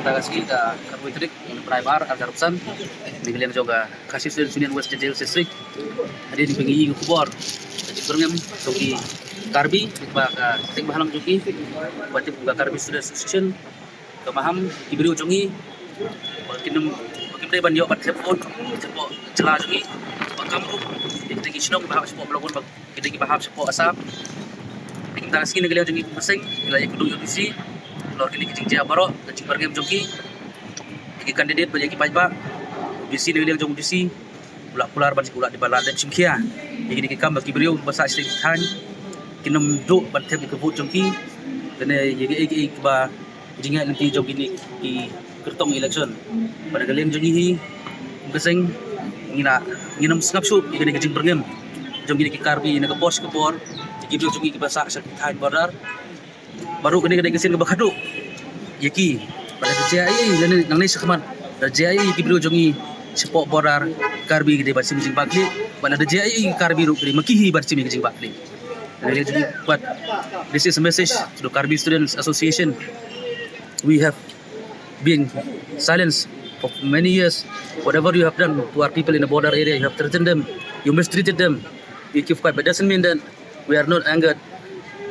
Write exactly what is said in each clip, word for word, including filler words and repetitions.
Mynta ka sngi ka arphew tarik u bnai ba ar, ar hajar arphew san, na ka liang jong ka Khasi Students' Union West Jaintia Hills District, hadien ba ngi ïohi ka khubor ka jingbyrngem jong ki Karbi, ba ka seng bhalang jong ki, ba tip ka Karbi Students' Association, ka maham ki briew jong ngi ba kin ym, ba kim dei ban ïoh ban thep vote shapoh jylla jong ngi, ba kam ruh ïa kita ki shnong ba hap shapoh Melbourne, ba kita ki ba hap shapoh Assam. Te mynta ka sngi na ka liang jong ngi kum ka seng ngi la ïakynduh ïa u D C halor kine ki jingjia baroh, ka jingbyrngem jong ki, ïa ki candidate bad ïa ki paidbah. U D C na ka liang jong u D C u la kular ban, u la dei ban la dep shim khia ïa kine ki kam ba ki briew ba sah shatei thaiñ kin ym duh ban thep ïa ka vote jong ki lane ïa kiei kiei kiba jingïaid lynti jong kine ki kyrtong election. Bad na ka liang jong ngi hi kum ka seng ngi la, ngin ym sngap shuh ïa kane ka jingbyrngem jong kine ki Karbi na ka por sha ka por, ïa ki briew jong ngi kiba sah sha ki thaiñ border. Bad ruh kane ka dei ka sien kaba khadduh ïa ki, bad lada jia ei ei lane nangne shakhmat, lada jia ei ei ïa ki briew jong ngi shapoh border, Karbi ki dei ban shim jingbakla, bad lada jia ei ei ïa ki Karbi ruh ki dei ma ki hi ban shim ïa ka jingbakla. But this is a message to the Karbi Students' Association. We have been silenced for many years. Whatever you have done to our people in the border area, you have threatened them, you mistreated them, you keep quiet. But doesn't mean that we are not angered.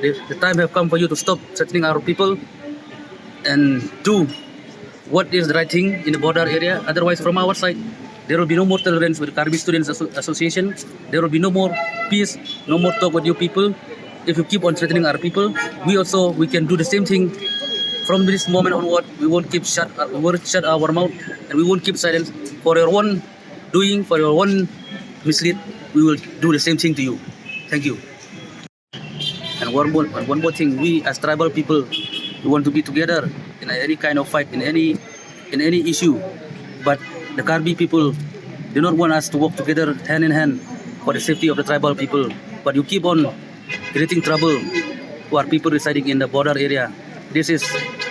The, the time have come for you to stop threatening our people and do what is the right thing in the border area. Otherwise, from our side, there will be no more tolerance with Karbi Students Asso- Association. There will be no more peace, no more talk with you people. If you keep on threatening our people, we also, we can do the same thing. From this moment onward, we won't keep shut, uh, we won't shut our mouth, and we won't keep silence. For your own doing, for your own mislead, we will do the same thing to you. Thank you. And one more, and one more thing, we as tribal people, we want to be together in any kind of fight, in any, in any issue. But the Karbi people do not want us to work together hand in hand for the safety of the tribal people. But you keep on creating trouble to our people residing in the border area. This is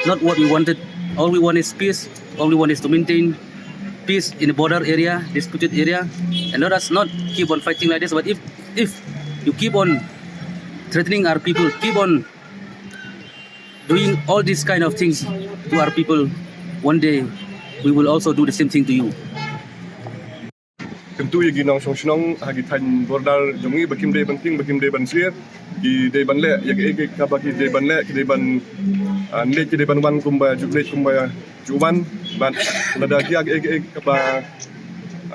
not what we wanted. All we want is peace. All we want is to maintain peace in the border area, disputed area, and let us not keep on fighting like this. But if, if you keep on threatening our people, keep on doing all these kind of things to our people, one day we will also do the same thing to you. Kyntu ïa ki nongshong shnong ha ki thaiñ border jong ngi ba kim dei ban tieng, ba kim dei ban syier, ki dei ban leh ïa kiei kiei kaba ki dei ban leh, ki dei ban, ah, leit, ki dei ban wan kumba ju leit, kumba ju wan. Bad lada ki ïa kiei kiei kaba,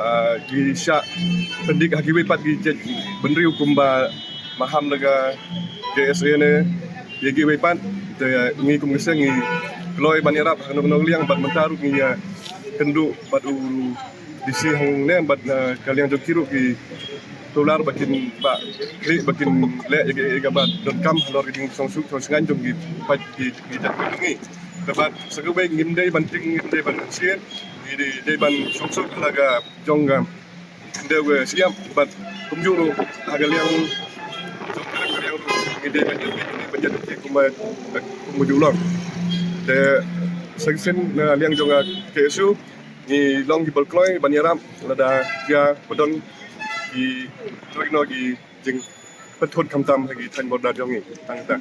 ah, ki shah pyndik ha kiwei pat ki jaitbynriew kumba maham na ka K S A ne ïa kiwei pat, te ngi kum ka seng ngi kloi ban ïarap ha kano kano ka liang. Bad mynta ruh ngi ïa kynduh bad u D C hangne bad, eh, ka liang jong ki ruh ki kular ba kin, ba, ba kin leh ïa ka, ïa kaba donkam halor ka jingsngewsuk sngewsynei jong ki paid ki, ki jaitbynriew jong ngi. Te bad sa kawei ngim dei ban tieng, ngim dei ban syier, ngi dei, dei ban sngewsuk ha la ka jong ka khyndew ka shyiap bad kumjuh ruh ha ka liang jong ka liang ruh ngi dei ban ïa, ngi dei ban ïa kumba, kumba ju long. Te sa shisien na liang jong ka K S U ngi long kiba kloi ban ïarap lada jia ba don ki, ki jingpynthut khamtam ha ki thaiñ border jong ngi. Tang kata.